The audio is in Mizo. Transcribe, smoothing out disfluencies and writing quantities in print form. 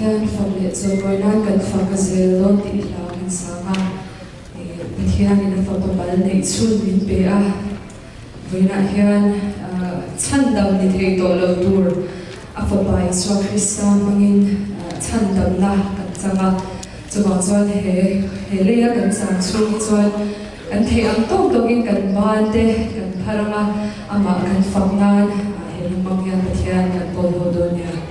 Pathian fak leh chawimawi nan kan fak a zel dawn tih hla kan sang a. Pathianin a fapa mal neih chhun min pe a, vawiinah hian chhandam ni thei tawh lo tur a fapa Isua Krista hmangin chhandamna kan chang a. Chuvang chuan he he leia kan chang chhung hi chuan kan theih ang tawk tawkin kan ban te kan phar ang a, amah kan fak nan he hmang hian Pathian kan pawl ho dawn nia.